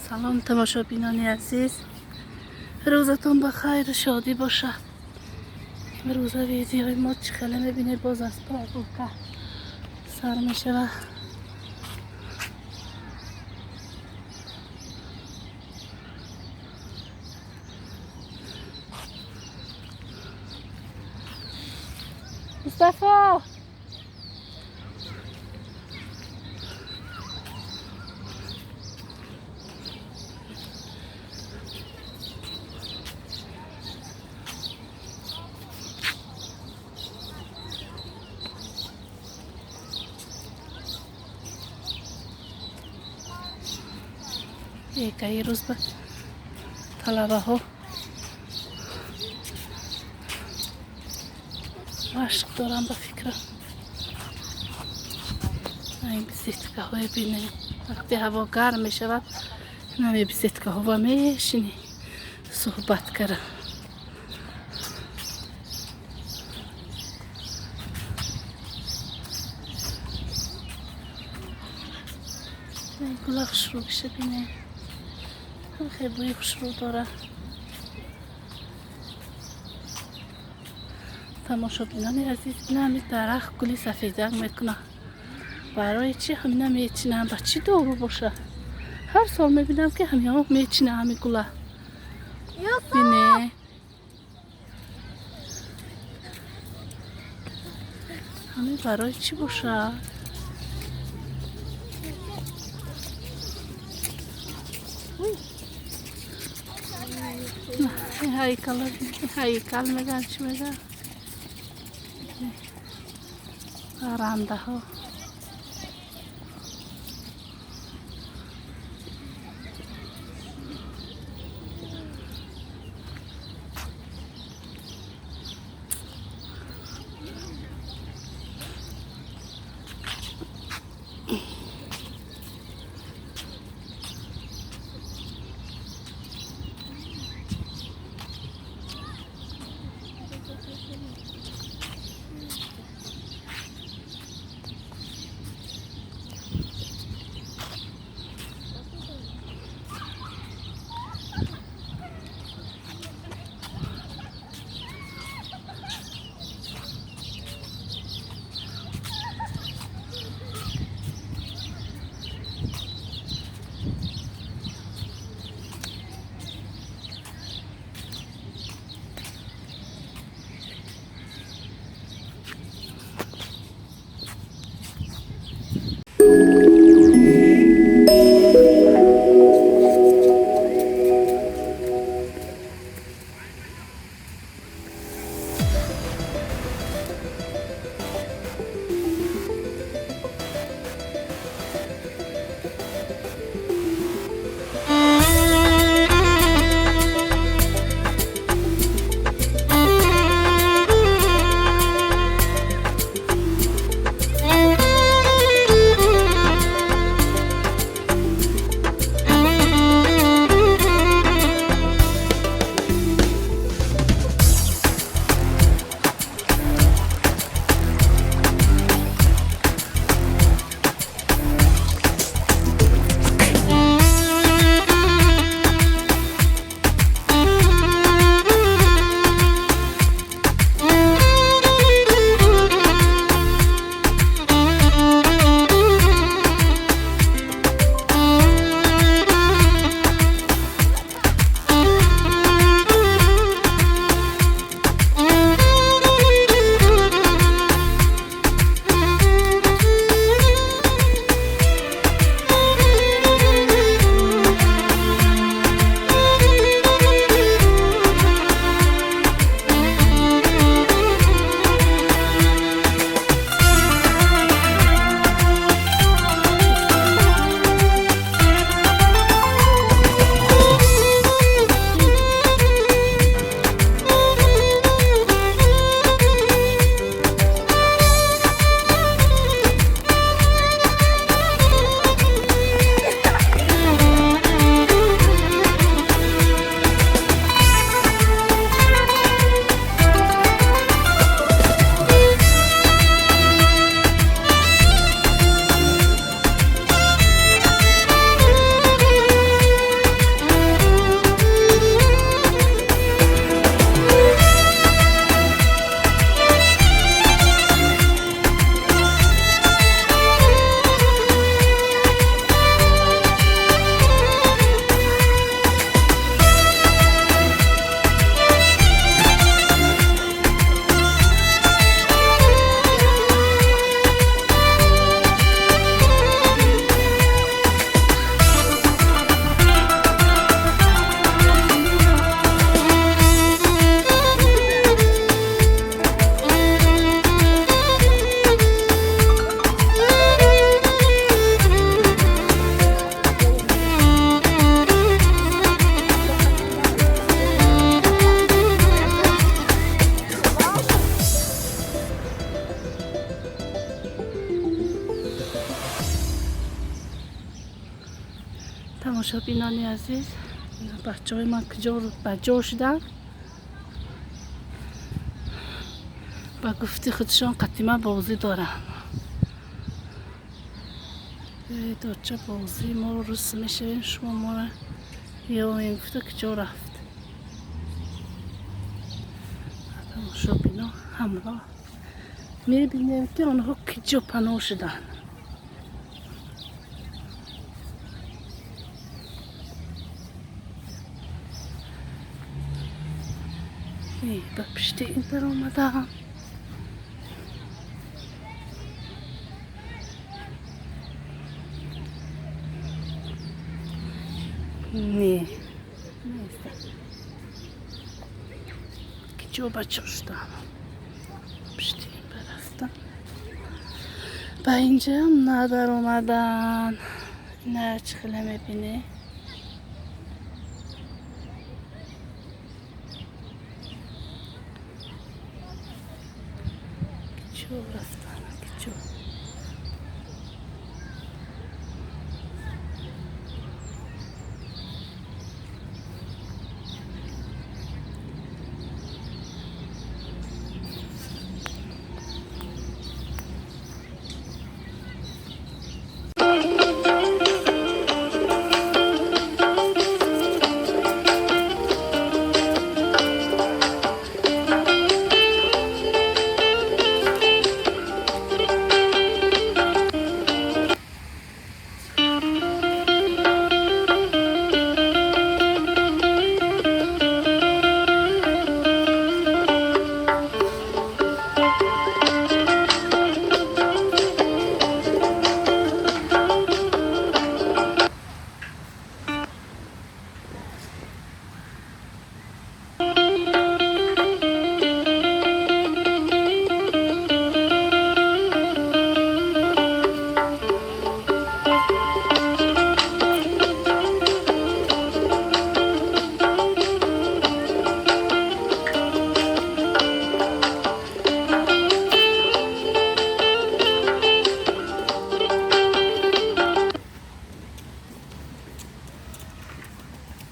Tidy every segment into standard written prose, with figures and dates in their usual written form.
Салом, тамошобинони азиз, рӯзатон ба хайру шодӣ бошад. Имрӯза видеои мо чӣ хеле мебинед, боз аз прогулка сар мешавад. Мустафо, якаи рӯз ба талабаҳо машқ дорам, ба фикрам. Ин беседкаҳое бинем, вақте ҳаво гарм мешавад, наме беседкаҳо ва мешинӣ суҳбат кара. Гула хушрӯ биша, бинем, хеле бӯи хушрӯ дорад. Тамошобинони азиз, ина дарахт гули сафедак мекунад. Барои чӣ ҳамина мечинам? Ба чӣ дору боша? Ҳар сол мебинам, ки ҳамиҳо мечина ҳами гула. Бине, ҳамин барои чӣ бошад? Ҳайкал, ҳайкал меган, чӣ меган, паррандаҳо. Тамошобинони азиз, бачаҳои ман куҷо ба ҷо шуданд? Ба гуфти худшон қатима бозӣ доранд. Доча бозӣ мо рус мешавем, шумо моро ёем гуфта куҷо рафт. Тамошобино ҳамроҳ мебинем, ки онҳо куҷо паноҳ шуданд. Ба пишти ин даромадам. Не, нест. Куҷо бачо шудам? Пишти ин барафтам. Ба инҷаам надаромадан. Ина чӣ хеле мебинӣ? Куҷо рафтан? Куҷо?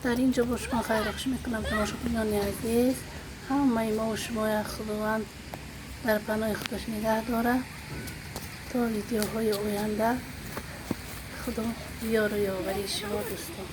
Дар ин ҷо бо шумо хайрухуш мекунам, тамошобинони азиз. Ҳамаи мо шумоя Худованд дар паноҳи худаш нигаҳ дорад. То видеоҳои оянда Худо ёру ёвари шумо, дӯстон.